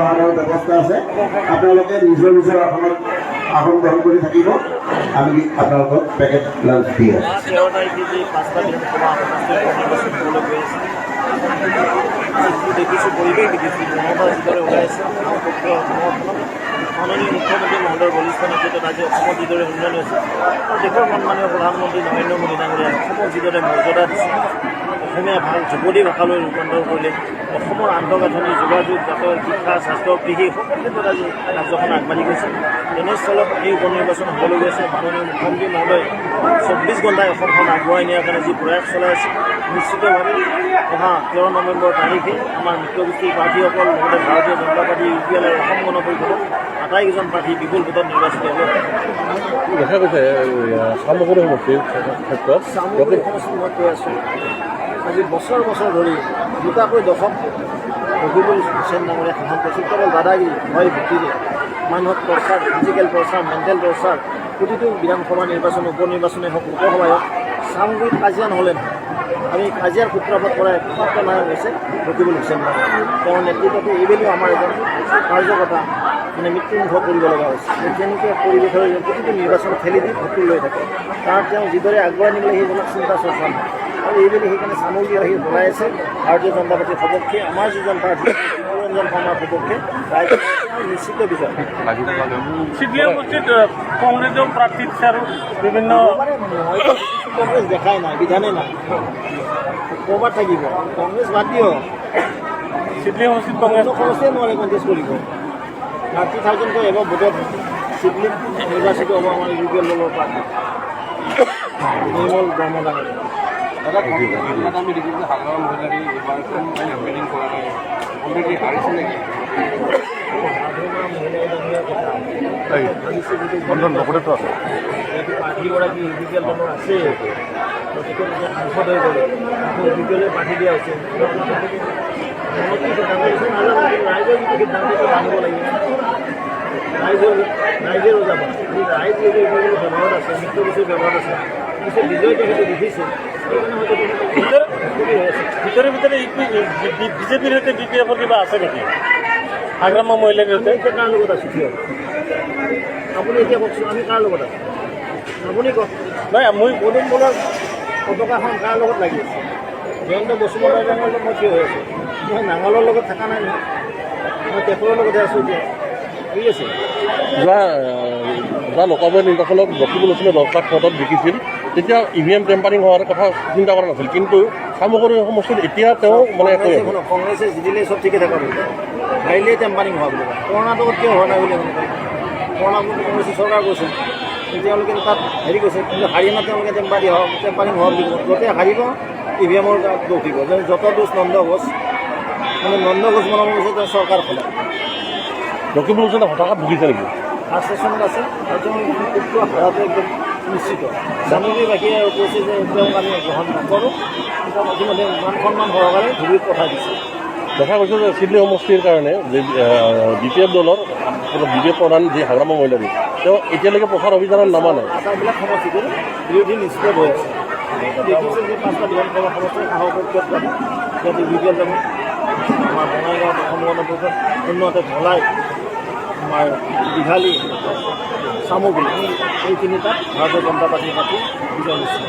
আহাৰৰ ব্যৱস্থা আছে। আপোনালোকে নিজৰ নিজৰ আসনত আসন গ্ৰহণ কৰি থাকিব। আমি আপোনালোকক পেকেট লাঞ্চ দি আছোঁ। 13 তাৰিখে যি পাঁচটা বিধানসভা সমষ্টিৰ নিৰ্বাচন হ'বলৈ গৈ আছে, যিটো দেখিছোঁ, পৰিৱেশ দেখিছোঁ, জনতা যিদৰে ওলাই আছে পক্ষৰ সমৰ্থনত, মাননীয় মুখ্যমন্ত্ৰী মহোদয়ৰ বলিষ্ঠ নেতৃত্বত আজি অসমত যিদৰে উন্নয়ন হৈছে আৰু দেশৰ সন্মানীয় প্ৰধানমন্ত্ৰী নৰেন্দ্ৰ মোদী ডাঙৰীয়াই অসমক যিদৰে মৰ্যাদা দিছে, অসমীয়া ভাষাক ধ্ৰুপদী ভাষালৈ ৰূপান্তৰ কৰিলে, অসমৰ আন্তঃগাঁথনি, যোগাযোগ, যাতায়াত, শিক্ষা, স্বাস্থ্য, কৃষি সকলো ক্ষেত্ৰত আজি ৰাজ্যখন আগবাঢ়ি গৈছে। তেনেস্থলত এই উপ নিৰ্বাচন হ'বলৈ গৈছে। মাননীয় মুখ্যমন্ত্ৰী মহোদয় 24 ঘণ্টাই অসমখন আগুৱাই নিয়াৰ কাৰণে যি প্ৰয়াস চলাই আছে, নিশ্চিতভাৱে অহা 13 নৱেম্বৰ তাৰিখে আমাৰ মিত্ৰগোষ্ঠীৰ প্ৰাৰ্থীসকল, লগতে ভাৰতীয় জনতা পাৰ্টী, ইউ পি এল আৰু অসম গণ পৰিষদৰ আটাইকেইজন প্ৰাৰ্থী বিপুল ভোটত নিৰ্বাচিত হ'ব। দেখা গৈছে চামগুৰি সমষ্টিৰ ক্ষেত্ৰত চামগুৰি সমষ্টিত মই কৈ আছোঁ, আজি বছৰ বছৰ ধৰি দুটাকৈ দশক ৰকিবুল হুছেইন ডাঙৰীয়া শাসন কৰিছিল। কেৱল দাদাগিৰি, ভয় ভীতিৰে মানুহক torture, physical torture, mental torture. প্ৰতিটো বিধানসভা নিৰ্বাচন, উপ নিৰ্বাচনেই হওক, লোকসভাই হওক, চামগুৰিত কাজিয়া নহ'লে নহয়। আমি কাজিয়াৰ সূত্ৰপাত কৰা একমাত্ৰ নায়ক হৈছে ৰকিবুল হুছেইন ডাঙৰীয়া। তেওঁৰ নেতৃত্বতে এইবেলিও আমাৰ এজন কাৰ্যকৰ্তা মানে মৃত্যুমুখ কৰিব লগা হৈছে। তেনেকুৱা পৰিৱেশৰ প্ৰতিটো নিৰ্বাচন ঠেলি দি ভোটটো লৈ থাকে। তাৰ তেওঁ যিদৰে আগুৱাই নিবলৈ সেইবিলাক চিন্তা চৰ্চা নাই। আৰু এইবেলি সেইকাৰণে চামগুৰি আহি ওলাই আছে ভাৰতীয় জনতা পাৰ্টীৰ সপক্ষে, আমাৰ যিজন প্ৰাৰ্থী মনোৰঞ্জন শৰ্মাৰ সপক্ষে ৰাইজ নিশ্চিত বিজয়। চিদলী সমষ্টিত কংগ্ৰেছেও প্ৰাৰ্থী দিছে আৰু বিভিন্ন মানে মইতো কংগ্ৰেছ দেখাই নাই, বিধানে নাই, ক'ৰবাত থাকিব। কংগ্ৰেছ বাদ দিয়ক। চিদলী সমষ্টিত কংগ্ৰেছ কোনো সমষ্টিয়ে নোৱাৰে কণ্টেষ্ট কৰিব। 30,000কৈ এবাৰ ভোটত চিদলীত নিৰ্বাচিত হ'ব আমাৰ ইউ পি এল দলৰ প্ৰাৰ্থী নিৰ্মল ব্ৰহ্ম ডাঙৰীয়া। দাদা, ইয়াত আমি দেখিছোঁ যে হাগ্ৰামা মহিলাৰী এইবাৰ কোনো কেম্পেইনিং কৰা নাই, অলৰেডি হাৰিছে নেকি? হাগ্ৰামা মহিলাৰী ডাঙৰীয়াৰ কথা বন্ধন লগতেতো আছে। যিহেতু প্ৰাৰ্থীগৰাকী ইউ পি পি এল দলৰ আছে, গতিকে এতিয়া সাংসদ হৈ গ'লে আকৌ ইউ পি পি এলে প্ৰাৰ্থী দিয়া হৈছে। মনত কি সিদ্ধান্ত লৈছে নাজানো, কিন্তু ৰাইজৰ যিটো সিদ্ধান্ত সেইটো মানিব লাগিব। ৰাইজে ৰজা। ৰাইজ যিহেতু ইউ পি পি এলৰ ব্যৱহাৰত আছে, মিত্ৰগোষ্ঠীৰ ব্যৱহাৰত আছে, পিছে বিজয়টো সেইটো দেখিছে, সেইকাৰণে হয়তো তেখেতে সুখী হৈ আছে। ভিতৰে ভিতৰে বিজেপিৰ সৈতে বি পি এফৰ কিবা আছে নেকি হাগ্ৰামা মহিলাৰীৰ আমি সৈতে? এতিয়া কাৰ লগত আছোঁ থিয়? আপুনি এতিয়া কওকচোন, আমি কাৰ লগত আছোঁ? আপুনি কওক। নাই, মই পদুম বলৰ পতাকাখন কাৰ লগত লাগি আছে? জয়ন্ত বসুমতাৰী ডাঙৰ লগত মই থিয় হৈ আছোঁ। মই নাঙলৰ লগত থকা নাই নহয়, মই ট্ৰেক্টৰৰ লগতহে আছোঁ এতিয়া। ঠিক আছে। যোৱা যোৱা লোকসভা নিৰ্বাচনত ৰকিবুল হুছেইনে 10 লাখ ভোটত জিকিছিল। তেতিয়া ইভিএম টেম্পাৰিং হোৱাৰ কথা চিন্তা কৰা নাছিল, কিন্তু চামগুৰি সমষ্টিত এতিয়া তেওঁ মানে কৈ কংগ্ৰেছে আছে। শুনক, কংগ্ৰেছে জিতিলে চব ঠিকে থকা বুলি কয়, হাৰিলেই টেম্পাৰিং হোৱা বুলি কয়। কৰ্ণাটকত কিয় হোৱা নাই বুলি কয়? কৰ্ণাটকত কংগ্ৰেছে চৰকাৰ কৰিছিল, কিন্তু তেওঁলোকে তাত হেৰি কৰিছে। কিন্তু হাৰিয়ানাত তেওঁলোকে টেম্পাৰিং হোৱা বুলি ক'ব। য'তে হাৰিব ইভিএমৰ দোষ দিব যে য'ত দোষ নন্দ ঘোষ, মানে নন্দ ঘোষ বনাব গৈছে তেওঁ চৰকাৰখনে। ৰকিবুল হুছেইনে হতাশাত ভুগিছে নেকি? ফাৰ্ষ্ট ষ্টেচনত আছে আৰু তেওঁ ভোটটো হাৰাটো একদম নিশ্চিত। চামগুৰিবাসীয়ে আৰু কৈছে যে তেওঁক আমি গ্ৰহণ নকৰোঁ। তেওঁক ইতিমধ্যে মান সন্মান সহকাৰে ধুবুৰীত পঠাই দিছে। দেখা গৈছে যে চিদলী সমষ্টিৰ কাৰণে যে বি পি এফ দলৰ বি পি এফ প্ৰধান যি হাগ্ৰামা মহিলাৰী, তেওঁ এতিয়ালৈকে প্ৰচাৰ অভিযানত নামা নাই। আটাইবিলাক সমষ্টিতে বিৰোধী নিশ্চিত হৈ আছে। আপোনালোকে দেখিছে যে পাঁচটা বিধানসভা সমষ্টিৰ সাহসত যাব, ইয়াত ইউ পি এল যাব, আমাৰ বঙাইগাঁৱত অসম গণ পৰিষদ, অন্যহাতে ধলাই, আমাৰ বিহালী, চামগুৰি, এই তিনিটাত ভাৰতীয় জনতা পাৰ্টীৰ প্ৰাৰ্থী বিজয় নিশ্চিত।